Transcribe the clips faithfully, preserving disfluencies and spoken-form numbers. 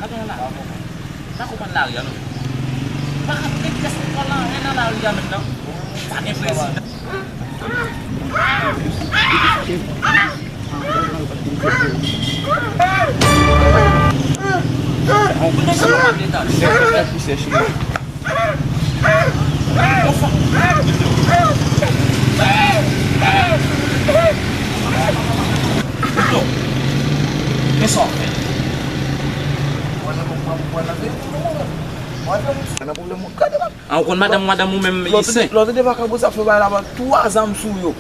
Gade yon lari. Pa konprann lari a, non. Pa ka gen pyès lekòl anyen nan lari a menm, non. Pa gen prezidan. Ou konnen si yo pa vle tande. Men sa w fè. Mwen nan pwoblèm, mwen nan pwoblèm, gade la. A, ou konn madanm, madanm ou menm, lè w te, lè w te de vakabon sa fè bagay la, twa zam sou yo.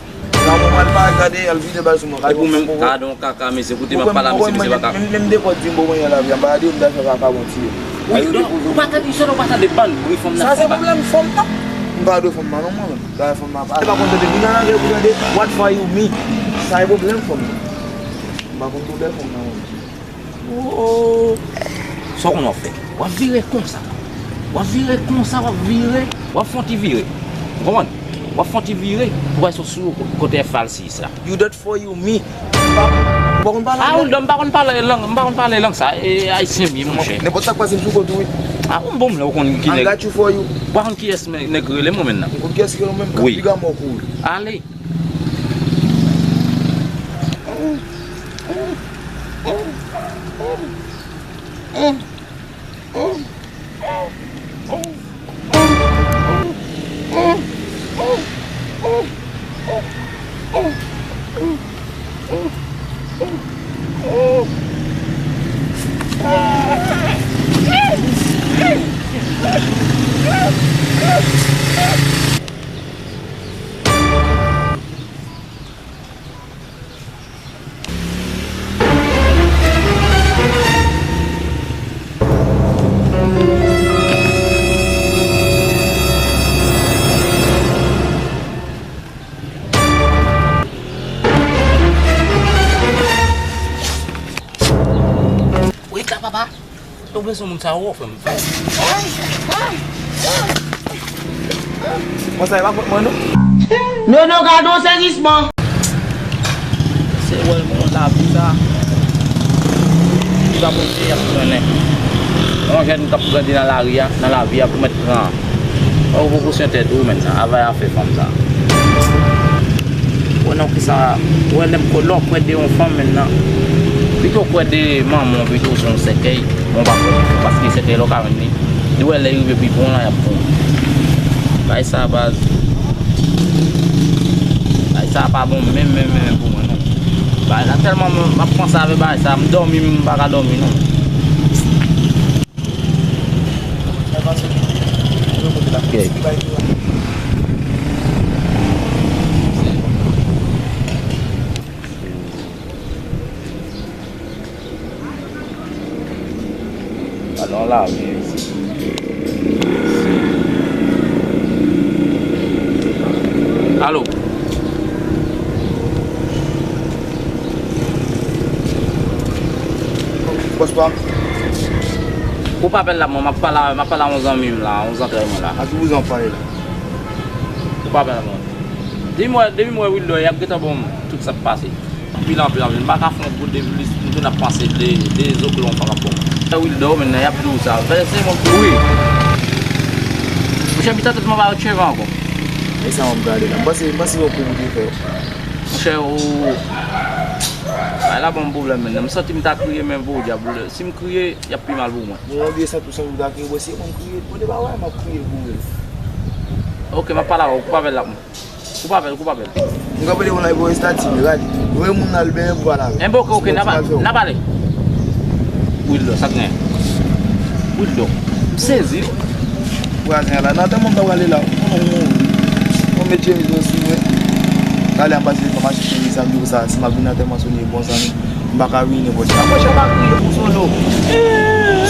Nan moman l pa gade, al vide bal sou mwen. Epi ou menm, gade yon kaka, mesye, koute m ap pale a mesye, mesye pa ka. Menm, menm de kòd di m bon mwen lavi a, m pa gade yo, m ta fè vakabon tiye. Wi, non, ou pa tande, sèl ou pa tande bann bri fanm nan fè. Sa se pwoblèm fanm nan. M pa dwe fanm nan, non, mwen menm. Gade fanm nan, pa, pa konn tande, vin nan lage pou tande, what for you me. Sa e pwoblèm fanm nan. M pa konn pwoblèm fanm nan, mwen menm. Oh, oh. Sa w konn w ap fè? W ap vire konsa. W ap vire konsa, w ap vire. W ap fè yon ti vire. Ou konprann? W ap fè yon ti vire pou w al sou kote F L six la. You that for you, me. Ou pa konn pale anglè? Ah, m pa konn pale lang, m pa konn pale lang sa. E, ayisyen m ye, monchè. Nenpòt sa k pase m sou kont ou, wi. Ah, m bon, m la, ou konn ki nèg. I got you for you. Ou pa konn kiyès nèg rele m, mwen menm nan. Ou konn kiyès ki rele w menm? Wi. Piga mò kouri. Ale. Wi, ka papa. Ou bezwen moun sa yo, frè m. Mwen sa e pa kont mwen, non. Nono, gade yon sezisman. Se wè l, bon, lavi sa. Li pa bon, se y ap trennen. Yon jèn k ap grandi nan lari a, nan lavi a, pou mèt pran. Ou poko swen tèt ou menm nan, avay afè fanm sa. Ou wè nan kisa, ou wè lè m kwè, lè w kwè de yon fanm menm nan, pito w kwè de manman w pito se yon sèkèy, men w pa kwè de fanm, paske sèkèy la w ka jwenn li, li wè lè rive pi bon la, y ap bon. Bagay sa baz, bagay sa pa bon menm, menm, menm, menm pou mwen non. Bagay la tèlman m, m ap panse avè bagay sa, m dòmi, m pa ka dòmi non. Ok. Alon la, men. Alo. Bòs pa m. Koup apèl la, mwen, m ap pale, m ap pale a yon zanmi m la, yon zantrèy mwen la. A ki bouzan w pale la? Koup apèl la, mwen. Depi m wè, depi m wè Wildo, y ap gentan ban m tout sa k pase. Anpil, anpil, anpil. M pa ka fè yon goud depi m vin ap panse de, de zoklon fanm ap ban m. Wildo, menm nan, y ap di w sa. Fè se mwen ki wi. Monchè, pita tèt mwen pa wè cheve ankò. E sa w ap gade la. M panse, m panse se yon kou ou te fè. Monchè, ou. Ay, la ban m pwoblèm menm. M santi m ta kriye, men podyab. Si m kriye, y ap pi mal pou mwen. Mwen, mwen byen santi w, santi w ta kriye. Bon, si mwen m kriye, bon, de pa wè, m ap kriye pou ou. Ok, m ap pale avè w. Koup apèl la pou mwen. Koup apèl, koup apèl. M ka pede moun la pou estati, men gade. Voye moun nan al benyen pou pale avè l. Enben, ok, ok, n a pa, n a pale. Wildo, sa k gen? Wildo, m sezi. Vwazen an la, nan antèman m ta prale la. Mwen met chemiz mwen sou mwen. Talè a m pase devan machin chemiz sa, m di konsa, si m ap vin antèman Sony e bon zanmi. M pa ka ri nenpòt jan. Mwen, jan pa kriye pou Solo.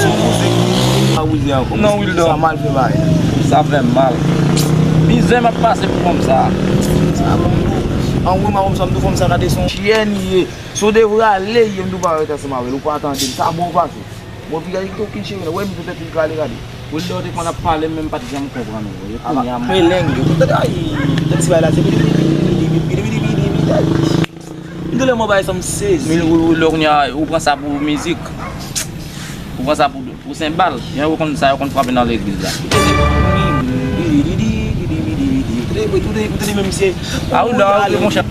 Sou koze ki pa wouze ankò. Non, Wildo. Sa mal fè bagay la. Sa fè m mal. Mizè m ap pase pou fanm sa. Sa bon tou. An gwo, m a konn sa m tou fanm sa gade son chyen li ye. Si w te prale, ye m tou pa ret ansanm avè l. Ou pa tande m. Sa bon pase. Bon, piga li kite w kite cheve nan. Wè, m tou tèt li prale gade. Wildo te konn ap pale, men m pa t janm konprann ou. E kounye a, m. Mwen lang yo. Tande, ay, tande si bagay la, se bidi, bidi, bidi, bidi, bidi, bidi, ay. M te lè mwen bay sa m sezi. Mil goud, lè kounye a, ou pran sa pou mizik. Ou pran sa pou, pou senbal. Yo konn sa, yo konn frape nan legliz la. Ou tande, ou tande, ou tande menm misye. A wi, non, ale, monchè.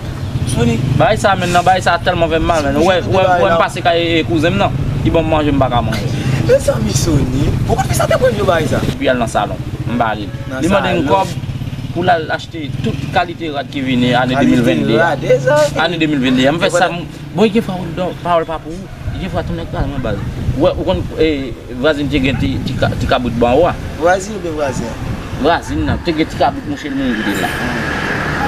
Soni. Bagay sa, menn, nan bagay sa tèlman fè m mal, menn. Ou wè, ou wè, ou wè m pase kay, e, kouzen m nan. Li ban m manje, m pa ka manje. Mezanmi, Soni. Ou konn kisa te pran yo bagay sa? Epi al nan salon. M ba li. Li mande m kòb pou l al achte tout kalite rad ki vini ane de mil venn de a. Ane de mil venn de a. M fè sa, m, bon, gen fwa pawòl pa pou ou. Gen fwa tou nèg pale mwen baz. Ou wè, ou konn, e, vwazin te gen ti, ti ka-, ti kabrit ban ou a. Vwazin oubyen vwazen? Vwazin nan, te gen ti kabrit mouche li mouri kite l la.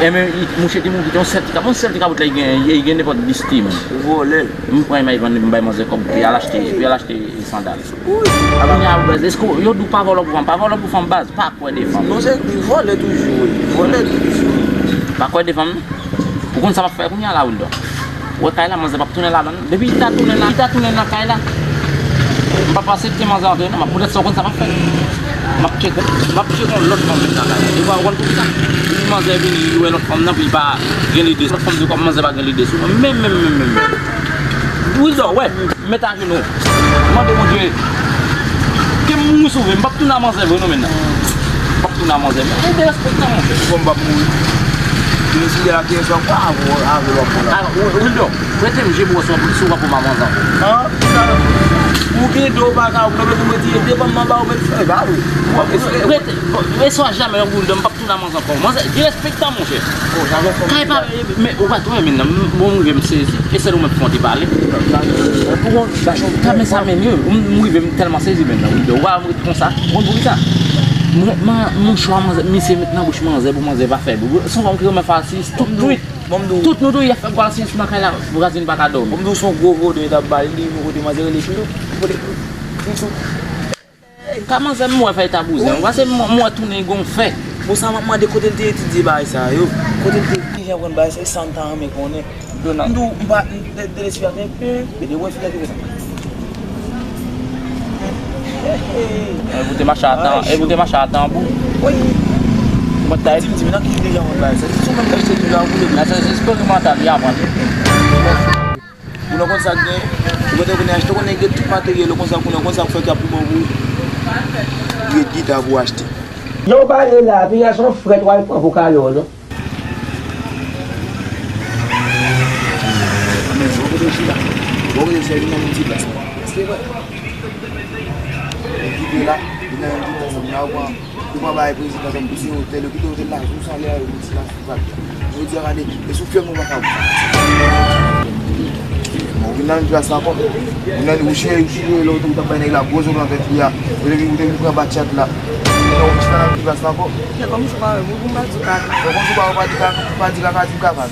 E men, li, mouche te mouri kite yon sèl ti kabrit, yon sèl ti kabrit la li gen, li gen nenpòt dis ti menm. Ou vòlè. M pran imaj vann li, m bay manzè kòb, epi al achte, epi al achte sandal. Kounye a, baz, èske yo di w pa vòlò pou fanm, pa vòlò pou fanm baz, pa kwè de fanm. Non, se vòlè toujou, wi. Vòlè toujou. Pa kwè de fanm. Ou konn sa m ap fè kounye a la, Wildon? Ou wè kay la, manzè p ap tounen ladan l. Depi li ta tounen la, li ta tounen nan kay la, m p ap aksepte manzè antre non, m ap, poutèt sa ou konn sa m ap fè. M ap tcheke, m ap tcheke yon lòt fanm vin nan kay la. Ou pa konn poukisa? Depi manzè vini, li wè lòt fanm nan, epi li pa gen lide. Lòt fanm di kòm manzè pa gen lide sou mwen. Men, men, men, men, men. Wildon, wè. M met ajenou. M mande Bondye. Ke m mouri sove, m p ap tounen a manzè vre non, menn nan. M p ap tounen a manzè vre. Ou derespektan, monchè. Bon, m p ap mouri. Vini sou la, ki eswa, kwa, avè, avè, w ap bon la. A, Wi-, Wildon, prete m je bwòs ou pou si w pa pou m a manzè ankò. An? Ou gen do, ou pa ka, ou mete, ou mete, devan m anba, ou mete, e, ba, wi. Ou ap espere. Prete, bon, eswa jamè, Wildon, m p ap tounen a manzè ankò. Manzè, derespektan, monchè. Kay pa, men ou pa tou renmen nan. M, bon, m rive m sezi. E sèl ou menm ki fè yon ti pale. Ou konn, ta men sa menm yo. M, m rive m tèlman sezi menm nan. Ou pa ret konsa. Ou konn poukisa? Mwen, man, mouchwa manzè, misye met nan bouch manzè pou manzè pa fè bri. Se yon fanm ki renmen fè asis tout nwit. Tout nwit, y ap fè gwo asis nan kay la. Vwazin pa ka dòmi. Bon, m di w se yon gwo vodou yo t ap ba li, li rive kote manzè rele Pilou. Kote Pilou? Ka manzè m wè fè eta bouzen, ou pa se m, m wè tounen gon fè. Bon, sa m ap mande, kote l te etidye bagay sa yo? Kote l te, kijan aprann bagay sa yo? E sa m ta renmen konnen. M di w, m pa, m te, te lespirate, e, e de wè fiyate konsa. E pou te mache a tan, e pou te mache a tanbou. Wi. Mwen ta di m, di m, nan ki jou deja aprann bagay sa? Di sou menm achte deja pou le. Nan sans esperimantal, li aprann. Ou nan konn sa k gen, ou mete konnen achte, konnen gen tout materyèl, ou konn sa, konnen, ou konn sa k fè k ap pi bon pou ou. Ret gita pou achte. Jan w pale la, piga se yon frèt w al pran pou kale w, non? Bon, kote w chita? Bon, kote w chita? Vin nan yon ti plas. Èske vre? Ou kite la, vin nan yon ti plas, vin avan. Ou pa bay prezidan kòm pou se otèl, yo kite otèl la, jou sa lè a, yo mete la sou vat. Jodi a, gade, e sou fèm ou pa ka. Bon, ou vin nan plas la ankò. Ou nan, ou chire, ou chire, lè ou t ap bay nèg la gwo zòrèy nan tèt li a. Ou te vin, ou te vin pran batchat la. Ou chita nan plas la ankò. Kòm si pa wè, ou pa di kaka. Bon, kòm si pa, ou pa di kaka, ou pa di kaka, di kaka.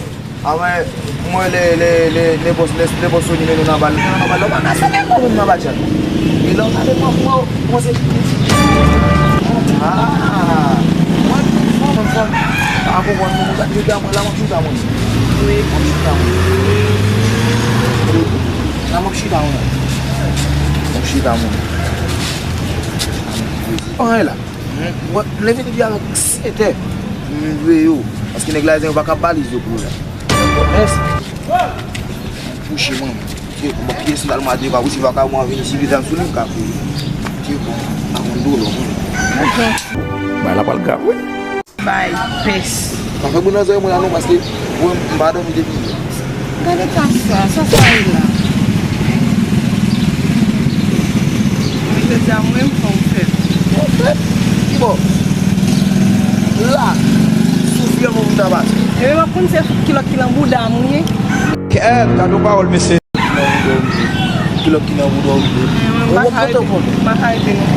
Avan, mwen lè, lè, lè, lè bòs, lè, lè bòs Sony mennen w nan bal, nan bal la, ou pa ka sèke kò w menm nan batchat. E lè w gade kò w, kò w, kòmanse. Ah! Mwen, mwen, mwen, mwen pa konprann non, mwen gade, gade mwen la, m ap chita mwen. Wi. M ap chita mwen. La, m ap chita mwen. M ap chita mwen. Anyen la. Mwen, m leve depi avèk sèt è. M veye yo. Paske nèg la, yo pa ka balize yo pou la. Mèsi. Kouche, man. Tye, bon, pyès la, l mande pa, si vakabon an vini, si vizaj sou li, m ka kouri. Tye, bon, pa konn dolo, man. Bay la pral grav, wi. Bay pès. Pa fè moun nan zòrèy mwen la non, paske mwen, m pa dòmi depi yè. Gade ka sa, sa sa ye la? Mwen te di a mwen, m fè w fèt. Fè w fèt? Ki bò? La, sou fye mwen pou m ta pase. Ebyen, m ap konn se kilòt ki nan bouda m, wi. Kèt, gade yon pawòl, mesye. Kilòt ki nan bouda w rive. Mwen pa ka rete, m pa ka rete non.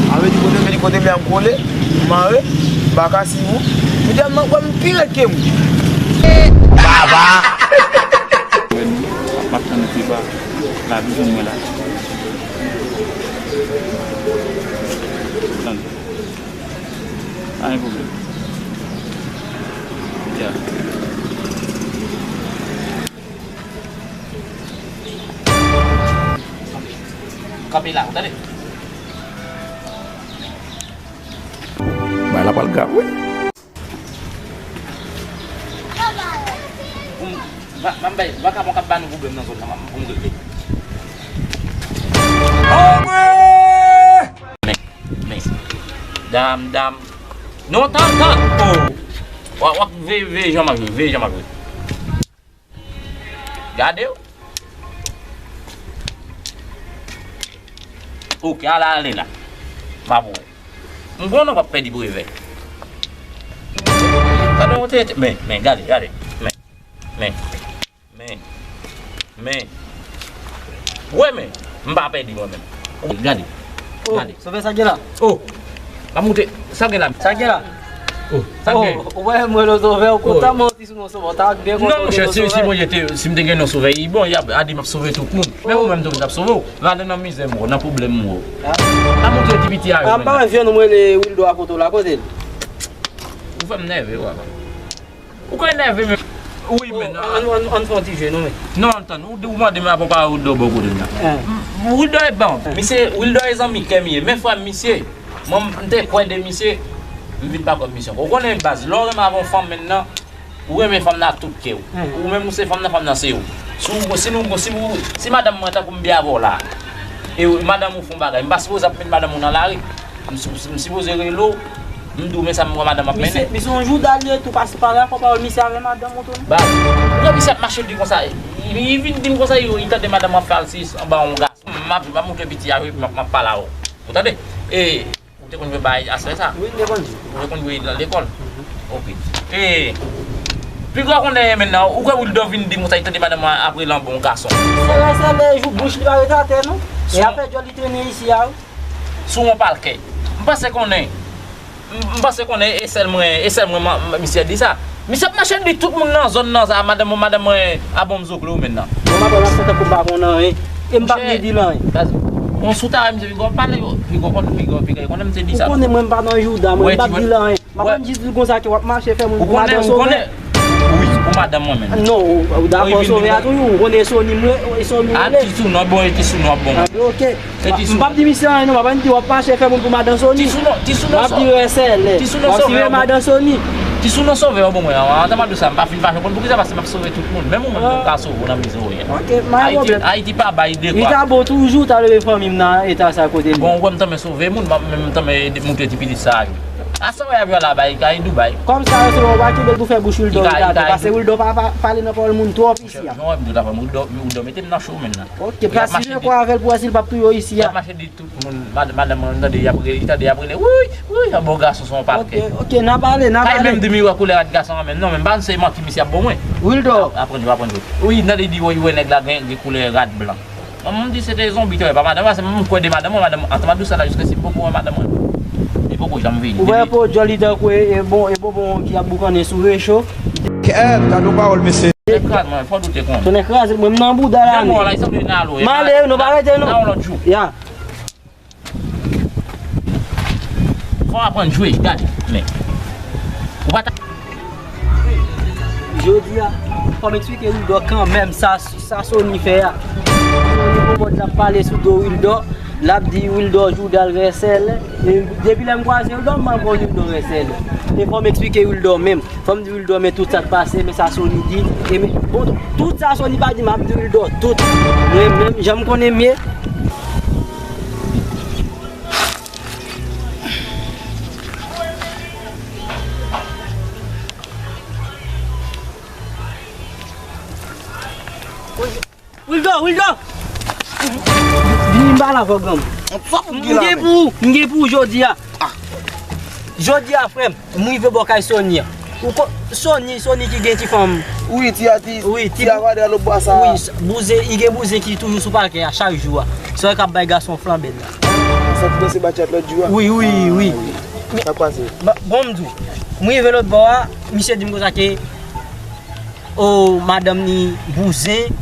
Sa vle di kote, vle di kote men ap kole, mare, baka si ou. Ou tèlman wè m pi rèd ke m. Baba! M ap tann ou pi ba. La vin jwenn mwen la. Tann. Pa gen pwoblèm. Ya. Kanpe la, ou tande? Bay la pral grav, wi. Pou m, va, va m bay, vakabon k ap ba nou pwoblèm nan zòn nan, pou m regle. Dam, dam. Non, tann, tann. Oh. W ap, w ap veye, veye jan m ap jwe, veye jan m ap jwe. Gade w. Ok, ala ale la. M ap wè. M konnen w ap pèdi brevè. Gade yon tete. Men, men, gade, gade. Men, men. Men, men, wè men, m pa pèdi mwen menm. Gade, oh, gade. Sovè, sa gen la? Oh, m ap montre, sa gen la? Sa gen la? Oh, sa gen? Oh, ou wè mwen non Sovè, ou kontan mwen ti sou non Sovè, ou ta byen kontan non Sovè. Non, monchè, si, si Bondye te, si m te gen non Sovè, i bon, y ap, a di m ap sove tout moun. Men ou menm tou, m t ap sove w. Rale nan mizè m wè w, nan pwoblèm m wè w. Ah. A montre ti piti a yo. Ah, m pa wè vye nonm rele Wildo a kote w la, kote l? Ou fè m nève, wè. Ou ka enève men. Wi, men. Ann, ann, ann fè yon ti jwe, non, men. Non, antann, ou, ou mande m apre pa Wildo bò kote m nan. Wildo e ban. Misye, Wildo e zanmi kè m ye. Men frè m, misye, mwen, m te kwè de misye, m vin pa kwè misye ankò. Ou konnen baz, lè w renmen avè yon fanm menm nan, ou renmen fanm nan ak tout kè w. Ou menm ou se fanm nan, fanm nan se ou. Si w, si nou, si nou, si madanm mwen tankou m byen avè w la, e madanm ou fè yon bagay, m pa sipoze ap met madanm ou nan lari. M, m, m sipoze rele w, m di w men sa m wè madanm ap mennen. Misye, misye yon jouda li ye tou, pase pale a fò pawòl misye avè madanm ou tou non. Baz, ou wè misye ap mache di konsa, li, li vin di m konsa, li, li tande madanm ap fè alsis anba yon gason. M ap, m ap montre piti a wi, m ap, m ap pale a ou. Ou tande? E, ou te konn jwe bay aswè sa? Wi, m te konn jwe. Ou te konn jwe nan lekòl? Ok. E, pi gwo konnen menm nan, ou kwè Wildo vin di m konsa, li tande madanm ap rele anba yon gason. Se rèsèlè jou bouch li pa ret atè non. E apre djòl li trennen isi a wi. Sou yon palkè. M panse konnen. M, m panse konnen e sèl mwen, e sèl mwen misye di sa. Misye ap mache di tout moun nan zòn nan sa, madanm mwen, madanm mwen a bon m zoklo menm nan. Bon, m ap wè m ap fè tankou m pa konn anyen. E m p ap ni di l anyen. Yon sou ta misye pi gwo pale yo, pi gwo konn, pi gwo, pi gwo konnen misye di sa. Ou konnen mwen m pa nan jouda, mwen m p ap di l anyen. M ap jis di l konsa ke w ap mache fè moun pou madan Sovè. Wi, pou madanm mwen menm. Non, ou dakò Sovè a toujou, ou konnen Sony mwen, e Sony mwen. A ti sou non, bon, e ti sou non, bon. Ah, ok. M p ap di misye anyen non, m ap di w ap mache fè moun pou madan Sony. M ap di rèsèlè. W ap sive madan Sony. Ti sou non Sovè yo bon mwen. An, an, an, sa, m pa fin fache konn poukisa, paske m ap sove tout moun. Menm ou menm tou m ka sove w nan mizè w ye. Ok, pa gen pwoblèm. Ayiti pa bay dekwa. Li ta bon toujou, ta leve fanmi m nan eta sa kote l ye. Bon, ou wè m tanmen sove moun, m ap menm tanmen montre ti pitit sa yo. A sa w ap wè la bay kay Dubai. Kòm sa yo se bon, w pa kite l tou fè bouch Wildo ret atè, paske Wildo pa, pa pale nan pawòl moun twòp isi a. Jan w wè m di w la, Wildo, Wildo mete m nan cho menm nan. Ok, pa sive kò avè l pou wè si l p ap touye w isi a. Tout moun, mad-, madanm mwen, m tande y ap rele, tande y ap rele, wi, wi, yon bon gason sou yon palkè. Ok, ok, n a pale, n a pale. Kay menm di m wè koulè rad gason an menm. Non, men m pa se manti misye ap ban mwen. Wildo. Aprann jwe, aprann jwe. Wi, m tande di, wi, wè nèg la gen, gen koulè rad blan. Mwen, m di se te zonbi, te wè, pa madanm, paske m kwè de madanm mwen, madanm, antan m ap di w sa la, jiskaske m poko wè madanm mwen. Li poko janm vini. Ou wè po djòl li tankou e, e bon, e bonbon ki ap boukannen sou recho. Kèt, gade yon pawòl, mesye. Tonnè kraze mwen, fò w te konnen. Tonnè kraze mwen, m nan bouda la. Lè mò la, li sanble nan alo. M ale, non, pa rete, non. Nan yon lòt jou. Ya. Fò w aprann jwe, gade, men. Ou pa ta. Jodi a, fò m eksplike Wildo kanmenm sa, sa Sony fè a. Sony gon mòd l ap pale sou do Wildo, l ap di Wildo jouda l rèsèlè. E depi lè m kwaze Wildo, m pa konn Wildo rèsèlè. E fò m eksplike Wildo menm. Fò m di Wildo, men tout sa k pase, men sa Sony di. E men, bon, tout sa Sony pa di, m ap di Wildo, tout. Mwen menm, jan m konnen m ye. Wildo, Wildo! Vini m pale avè w, granm. M gen pou ou, m gen pou ou jodi a. Jodi a, frè m, m rive bò kay Sony an. Ou ko-, Sony, Sony ki gen ti fanm. Wi, ti a, ti, wi, ti a, ti a, bouzen, li gen bouzen ki toujou sou pakè a chak jou a. Se li k ap bay gason flanbe la. Sa ti pase batchat lòt jou a? Wi, wi, wi. Sa k pase? Bon, m di w, m rive lòt bò a, misye di m konsa ke o, madanm ni bouzen,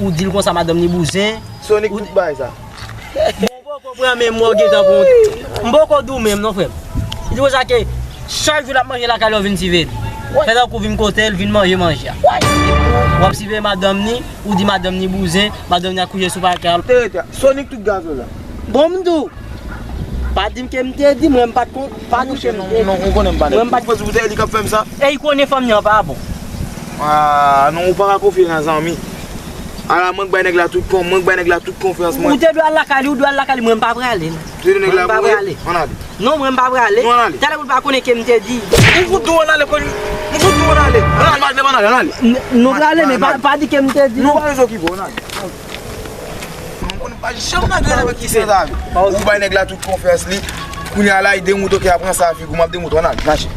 ou di l konsa madanm ni bouzen. Sony k tout bagay sa. Bon, ou poko pran menm mwen w gentan pran. M poko di w menm non, frè m. Li di konsa ke chak jou l ap manje lakay la, w vin sive l. Fè tankou w vin kote l, vin manje manje a. Epi w ap sive madanm ni, ou di madanm ni bouzen, madanm ni ap kouche sou pakè a. Te rete, Sony k tout gazo la. Bon, m di w. Pa di m ke m te di, mwen m pa t kon, pa di m ke m te di. Non, ou konnen m pa nèg. Mwen m pa t. Ou panse ou te li k ap fè m sa? E li konnen fanm nan pa bon. Ah, non, ou pa ka konfye nan zanmi. Ala mwen k bay nèg la tout kon, mwen k bay nèg la tout konfyans mwen. Ou te dwe al lakay li, ou dwe al lakay li, mwen m pa prale non. Ou te dwe nèg la mouri, ann ale. Non, mwen m pa prale. Nou ann ale. Talè pou l pa konnen ke m te di. Ou fout dwe ann ale, konn, ou fout dwe ann ale. Ann ale, ann ale, ann ale. Nou prale, men pa, pa di ke m te di. Nou pa bezwen okipe, ann ale. Mwen konnen pa janm nan gen avèk ki se sa. Ou bay nèg la tout konfyans li. Kounye a la, li demoute, oke, apre sa, figi w, m ap demoute, ann ale, mache.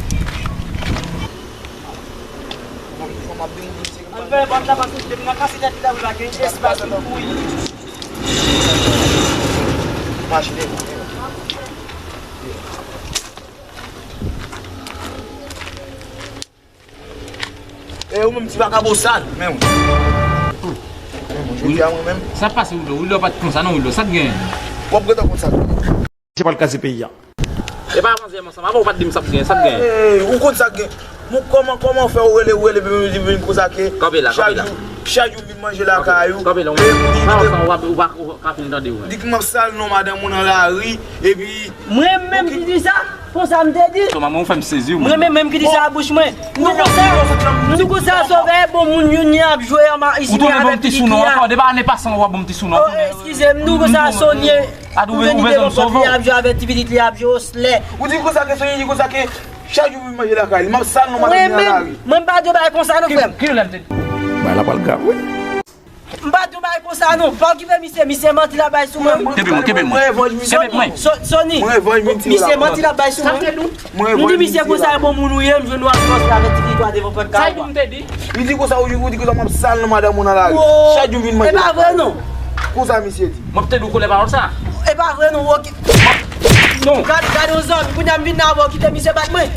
Ann fè, ban m la pase, depi nan kase tèt li la, wi, pa gen espas pou l kouri. Mache, devan. E ou menm ti vakabon sal, men ou. Men ou, jodi a mwen menm. Sa pase, Wildo? Wildo pa t konsa non, Wildo. Sa k gen? W ap gentan konn sa k gen. Se pral kraze peyi a. E pa manzè m ansanm avè w, ou pa t di m sa k gen, sa k gen? Ey, ou konn sa k gen. Bon, kòman, kòman fè ou rele, ou rele, vin, vin, vin konsa ke kanpe la, kanpe la. Chak jou, chak jou vin manje lakay ou. Kanpe la, ou pa ansanm, ou pa, ou pa, ou pa fin tande w. Di ki m ap sal non madanm ou nan lari, epi. Mwen menm ki di sa? Konsa m te di. Toma, mwen ou fè m sezi, wi. Mwen menm, menm ki di sa a bouch mwen. M di konsa, m di konsa, Sovè bon moun youn li ap jwe anba isi avèk pitit li a. Ou tounen ban m ti sou non ankò, depi ane pase w ap ban m ti sou non. Oh, eskize m, m di konsa, Sonie. Ou vini devan pòt li ap jwe avèk ti pitit li ap jwe oslè. Ou di konsa ke Sonie di konsa ke chak jou vin manje lakay li. M ap sal non madanm li nan lari. Mwen menm, mwen m pa di w bagay konsa non, frè m. Ki, ki lè m te di? Bagay la pral grav, wi. M pa di w bagay konsa non. Pa okipe misye, misye manti l ap bay sou mwen. Kenbe mwen, kenbe mwen. Kenbe mwen. So-, Sony, misye manti l ap bay sou mwen. M di misye konsa e bon moun ou ye, m jwenn ou ap fòs la avèk ti pitit ou a devan pòt kay ou a. Li di konsa, ou di konsa m ap sal non madanm ou nan lari. Chak jou vin manje. E pa vre non. Konsa misye di. Mwen te di w koulè pawòl sa. E pa vre non, oke. Non. Gade, gade yon zanmi, kounye a m vin la, ou kite misye bat mwen.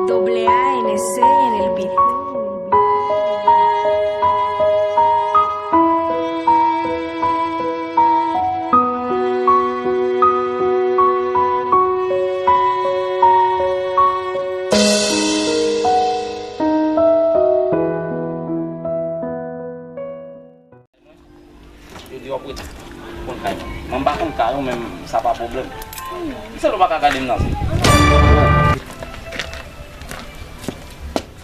Doble A N C en el beat. Yo di w ap ret konn kay mwen. Mwen m pa konn kay ou, men sa pa pwoblèm. Ki sèl ou pa ka gade m nan se?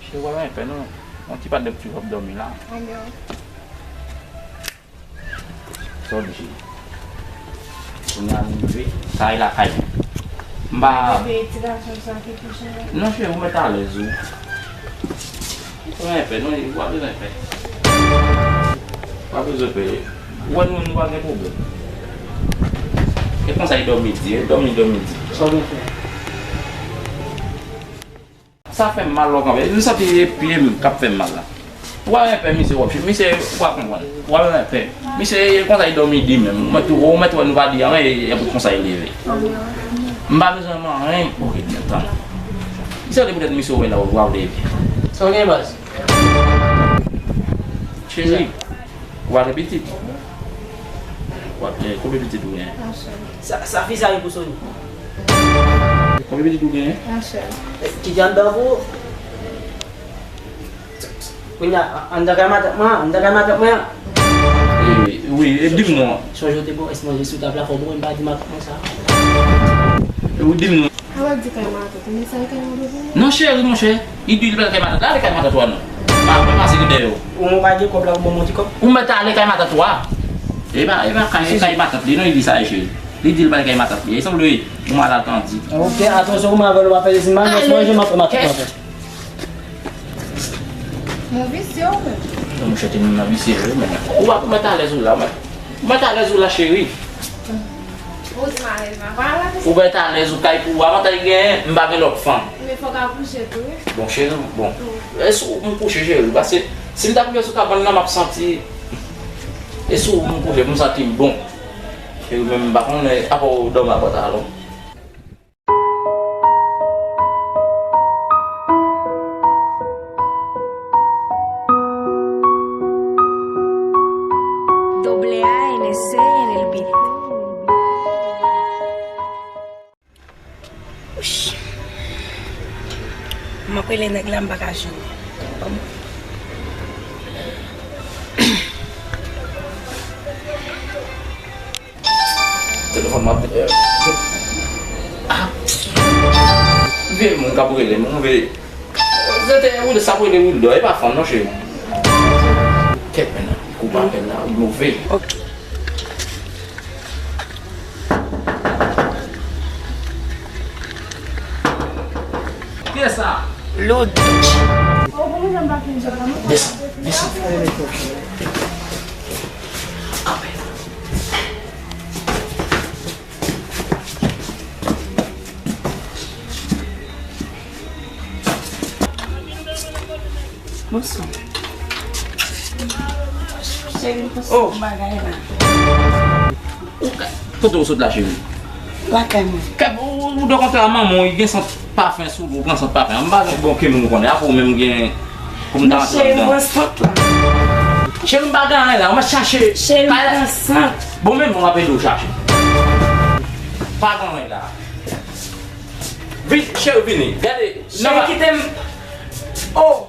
Cheri, w ap fè non. Yon ti patnè pou w ap dòmi la. Sa w di, cheri? Kounye a nou rive, sa e lakay mwen. M pa. Bebe, ti gason sa ki pi cheri. Non, cheri, ou mèt alèz ou. Ou pa bezwen pè, non, ou pa bezwen pè. Ou pa bezwen pè. Ou wè nou, nou pa gen pwoblèm. E konsa, e dòmi di, e dòmi, dòmi di. Sa w gen fè? Sa fè m mal lè w kanpe. M santi e pye m k ap fè m mal la. Ou pa bezwen pè, misye, w ap, misye, ou pa konprann. Ou pa bezwen pè. Misye, e konsa, e dòmi di menm. Ou mèt, ou mèt wè nou pa di anyen, e, e konsa, e leve. M pa bezwen anyen, oke, tann. Misye, se poutèt misye ou wè la, ou pa vle epi. Sa w gen, baz? Cheri, ou pa gen pitit? Ou pa, eh, konbyen pitit ou genyen? Yon sèl. Sa, sa fi sa ye pou Sony? Konbyen pitit ou genyen? Yon sèl. Eh, ki te anndan pou ou? Kounye a, anndan kay matant mwen an, anndan kay matant mwen an. Eh, wi, eh, di m non. Sonje w te pran rès manje sou tab la, fò w ban mwen, m pa di matant mwen sa. Eh, wi, di m non. Sa w ap di kay matant ou, men sa e kay mwen bezwen. Non, cheri, monchè. Li di li pral kay matant. Ale kay matant ou a non. Pa, pa pase li dèyè w. Ou mwen pa gen kòb la, ou ban mwen ti kòb. Ou mèt ale kay matant ou a. E pa, e pa kay, kay matant li non, li di sa, cheri. Li di li pral kay matant li. E sanble ou mal antandi. Ok, atansyon pou mwen avè l, ou pa fè lezim mal, mwen sonje m ap fè matant mwen fè. Mwen visye ou menm. Non, monchè, te moun nan visye vre, men. Ou pa pou mèt alèz ou la, ou mèt. Ou mèt alèz ou la, cheri. Ou di m alèz la. Vwala, mesye. Ou mèt alèz ou kay pou ou. Avantaj genyen, m pa gen lòt fanm. Men fòk a kouche tou, wi. Bon, cheri, bon. Wi. Èske ou m kouche, cheri? Paske si m ta kouche sou kabann nan, m ap santi. Èske ou m kouche, m santi m bon. Cheri, men m pa konnen, apa w dòmi a pòt a lòn. Doble A N C en el beat. M ap rele nèg la, m pa ka jwenn li. Ban m Telefòn m ap, eh, ah, vye moun k ap rele m, move. Se te Wil, sa pou rele Wildor, e pa fanm non, cheri. Kèt men nan, koupe apèl la, ou move. Ok. Kiyès sa? Loud. Desann, desann. Kanpe. Bonswa. Cheri, m pase yon bagay la. Ou ka, kote ou sot la, cheri? Lakay mwen. Kè, ou, ou dwe kontre a manman w, gen sant pafen sou li, ou pran sant pafen. M pa gen bon ke moun konnen, apre ou menm gen pou m ta antre anndan. Cheri, m pran sant la. Cheri, m pa gen anyen la, ou mèt chache. Cheri, m pran sant. Bon, men mwen m ap ede w chache. Pa gen anyen la. Vin, cheri, vini. Gade, cheri, kite m. Oh!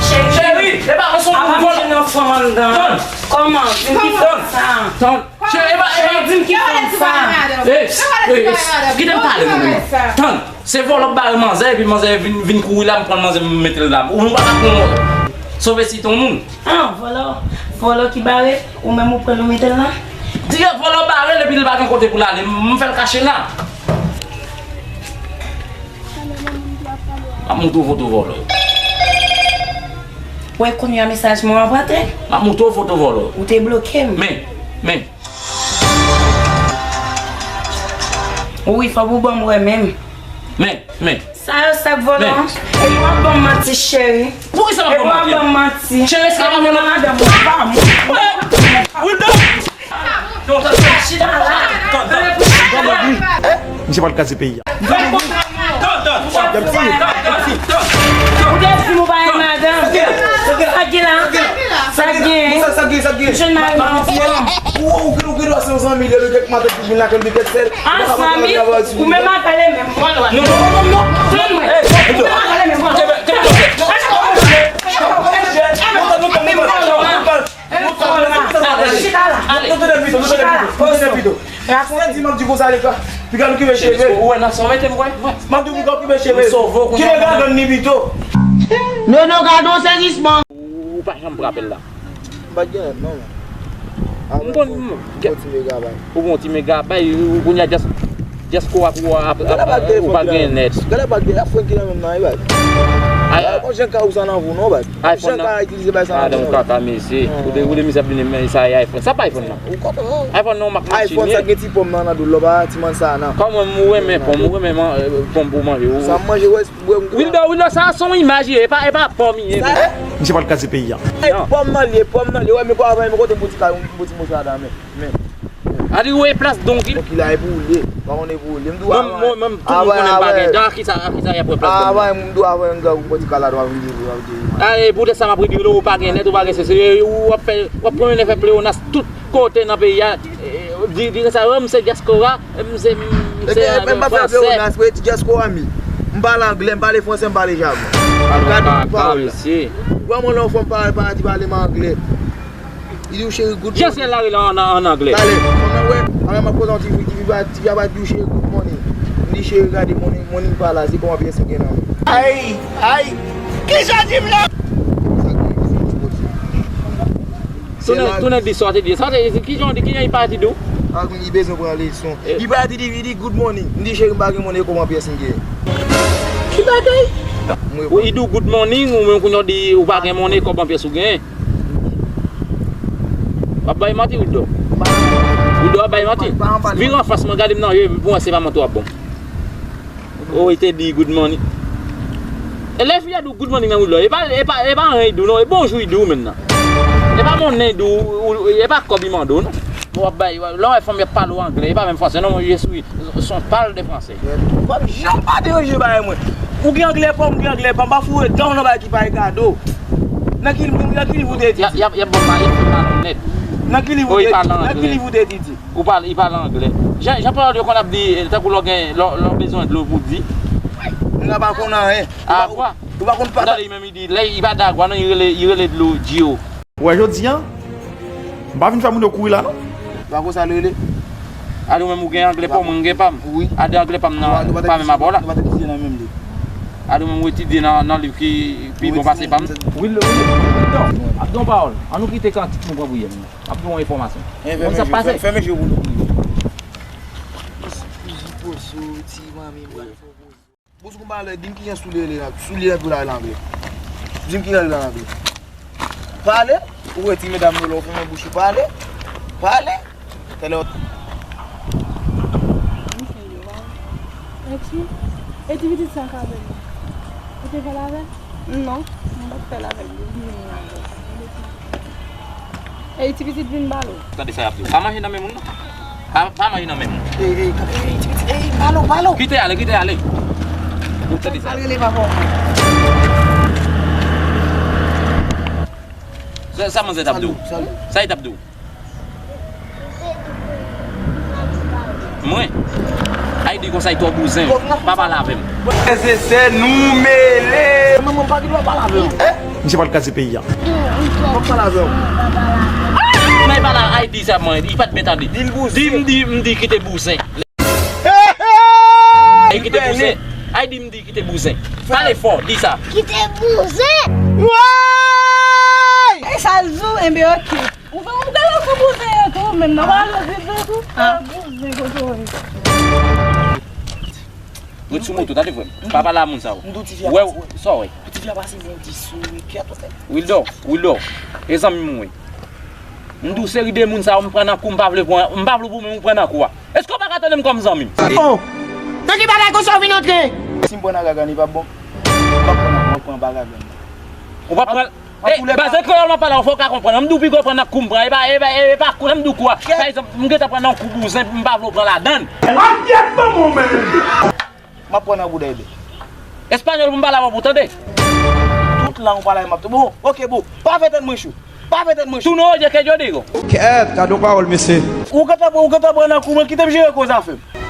Cheri, cheri, e pa mwen, se yon moun vòlò. Apa m jwenn yon fanm anndan? Tann. Kòman? Di m ki fanm sa? Tann. Cheri, e pa, e pa. Cheri, di m ki fanm sa? Eh, eh, eh, kite m pale, non, non. Tann. Se vòlò k bare manzè, epi manzè vin, vin kouri la, m pran manzè, m mete l la. Ou pa ka pran sove si ton moun. Ah, vòlò, vòlò ki bare, ou menm ou pran l ou mete l la? Di vòlò bare l, epi l pa gen kote pou l ale, m, m fè l kache la. M ap montre w foto vòlò yo. Wè kounye a mesaj mwen ap rantre. M ap montre w foto vòlò yo. Ou te bloke m. Men, men. Wi, fòk ou ban m wè menm. Men, men. Sa yo sa k vòlò an? Epi w ap ban m manti, cheri. Poukisa w ap ban m manti? Epi w ap ban m manti. Cheri, èske w ap ban m manti? Madanm ou pa mwen. Wildo! Chita la. Misye pral kraze peyi a. Ou te di m ou pa gen madanm. Sa k gen la? Sa k gen? Sa k gen? Sa k gen? Jwenn mari mwen. Ou, ou, ou, ou, ou, se yon zanmi, lè kèk maten ki vin lakay li kèk sèl. Ah, zanmi? Ou menm ak ale menm. Non, non, non, non, non. Tann mwen. Ou menm ak ale menm. Chita la. Chita la. Sa di m ap di konsa, lè ka, piga nou kibe cheve. Ou wè nan sa w mete m, wè? M ap di w piga w kibe cheve. Kite gadon ni pito. Nono, gadon sezisman. Ou, ou pa janm pran apèl la. M pa t gen nèt, non, man. M konn, m, ou gon ti megabay. Ou gon ti megabay, ou kounye a djas-, dyaspora pou w ap, ap, ou pa gen nèt. Gade bag de la frenk ki nan menm nan, wi, baz. Ay, ay, bon, jan ka ou sa nan vou, non, baz. Jan ka itilize bay sa nan vou, non. Kaka, mesye. Ou de, ou de misye ap vin men sa e iPhone. Sa pa iPhone, non. Ou konpran? iPhone, non, mak machin. iPhone, sa gen ti pòm nan, nan do l, pa ti mann sa, nan. Kòman ou renmen pòm, ou renmen man-, eh, pòm pou manje, ou. Sa m manje, wè. Wildo, Wildo, sa se yon imaj li ye, e pa, e pa pòm li ye. Misye pral kraze peyi a. E pòm nan li ye, pòm nan li ye. Wè, men kwa avan, men kote m pran ti kal, m pran ti moso ladan, men, men. A di ou e plas donki. Donki la, e pou ou li ye. Pa konnen pou ou li ye. M di w avan. Mwen, mwen, tout moun konnen m pa gen dan, a kisa, a kisa y ap wè plas donki? Avan, m di w avan, m di w pran ti kal ladan, m ap vin di w, m ap di w. A, e poutèt sa m ap redi w, ou pa gen nèt, ou pa gen sesi, ou ap fè, w ap pran nèg fè pleyonas tout kote nan peyi a. E, di, di sa, wè, m se dyaspora. M se, m se, m pa fè pleyonas, mwen ti dyaspora mi. M pale anglè, m pale fransè, m pale jagon. Gade pou pawòl la. Wè mwen lè yon fanm pa, pa di pale m anglè. Li di w cheri good morning. Jan syèl la rele an, an, an anglè. Talè, fanm nan wè, alò m ap poze yon ti, ti, ti, ti, ti, ti, di w cheri good morning. M di cheri gade morning, morning pa la, se kòman pyès ou gen nan men. Ay, ay, kisa di m la? Sa k gen, se ti pòt sa. Tounen, tounen di sa w te di. Sa w te di, kijan w di, kijan li pati di w? Ak li bezwen pran leson. Li pati di, li di good morning. M di cheri m pa gen monnen, kòman pyès m gen? Ki bagay? Ou, li di w good morning, ou menm kounye a w di ou pa gen monnen, kòman pyès ou gen? W ap bay manti, Wildo? Wildo ap bay manti? Vire anfas mwen, gade m nan je m pou wè se pa manti w ap ban m. Oh, li te di good morning. E lè fi a di w good morning nan, Wildo, e pa, e pa, e pa anyen li di w non, e bonjou li di w menm nan. E pa monnen li di w, ou, e pa kòb li mande w non. W ap bay, lè w wè fanm y ap pale w anglè, e pa menm fransè non, je suis, son pal de fransè. W ap janm pa deranje bagay mwen. Ou gen anglè pa w, m gen anglè pa m, pa foure dan w nan bagay ki pa egade w. Nan ki, nan ki liv ou te etidye? Y ap, y ap, y ap ban m, y ap fè mal nèt. Nan ki liv ou te, nan ki liv ou te etidye? Ou pale, li pale anglè. Jan, jan pawòl yo konn ap di, eh, tankou lè w gen, lè w, lè w bezwen dlo pou di. Nèg la pa konn anyen. A kwa? Ou pa konn pa. Tande, li menm li di, lè li pa dagwa non, li rele, li rele dlo Gio. Ou wè jodi a, m pa vin fè moun yo kouri la non. Pa konsa l rele. Alò menm ou gen anglè pa w, mwen gen pa m. Wi. Alò anglè pa m nan, pa menm abò la. Nou pa t etidye nan menm liv. Alò menm ou etidye nan, nan liv ki pi bon pase pa m. Wi, wi, wi. Ap gen yon pawòl. An nou kite kantik nou pran pou yè. Ap gen yon enfòmasyon. Konn sa k pase. Fèmen je w pou nou. Bouzou pou malè, di m kijan soulye li la, soulye la pou la anglè. Di m kijan li la anglè. Pale, ou wè ti medam yo la, ou fèmen bouch ou, pale. Pale. Tèlè. Eti, eti pitit sa ka vin. Ou te pale avè l? Non, mwen pa t pale avè l. Ey, ti pitit vin balo. Tande sa y ap di w. Pa manje nan men moun non. Pa, pa manje nan men moun. Ey, ey, ey, ti pitit, ey, balo, balo. Kite ale, kite ale. Tande sa. Al rele papa w. Sa, sa manzè t ap di w? Salut, salut. Sa li t ap di w? Mwen? Ay di konsa, li twò bouzen. Pa pale avè m. Frè e sè, nou mele. Mwen, mwen pa gen dwa pale avè w. Misye pral kraze peyi a. Mwen pale avè w. Nan li pale a, ay di sa mwen, li pa t byen tande. Di l bouzen. Di m di, m di kite bouzen. Ay kite bouzen. Ay di m di kite bouzen. Pale fò, di sa. Kite bouzen. Woy! E sa l di w, enben oke. Ou fè yon gala sou bouzen an tou, menm nan pale bouzen tou. Ah. Bouzen kote w ye. Ret sou moto, tande frè m. Pa pale a moun sa yo. M di w ti fi a pase. Wè, sa w wè. Ti fi a pase, men di sou kèt. Wildo, Wildo. E zanmi m ou ye. M di w seri de moun sa yo, m pran nan kou, m pa vle pran, m pa vle pou mwen, m pran nan kou a. Èske w pa ka tande m kòm zanmi m? Oh! Nan ki bagay konsa w vin antre? Si m pran nan gaga, li pa bon. M pa pran nan, m pran nan gaga. Ou pa pran. Ey, baze kreyòl m ap pale a w, fò w ka konprann. An m di w piga w pran nan kou m pran. E pa, e pa, e pa kou, lè m di w kou a. Pa egzanp, m gentan pran nan kou bouzen, m pa vle w pran ladann. Aryèt manman w menm! M ap pran nan boudèy bèt. Espanyòl pou m pale avè w pou w tande. Tout lang ou pale a m ap tande. Bon, oke, bon. Pa fè tèt mwen cho. Pa fè tèt mwen cho. Tounen oje ke yo di yo. Kèt, gade yon pawòl, mesye. Ou gentan, ou gentan pran nan kou mwen, kite m jere koze afè m.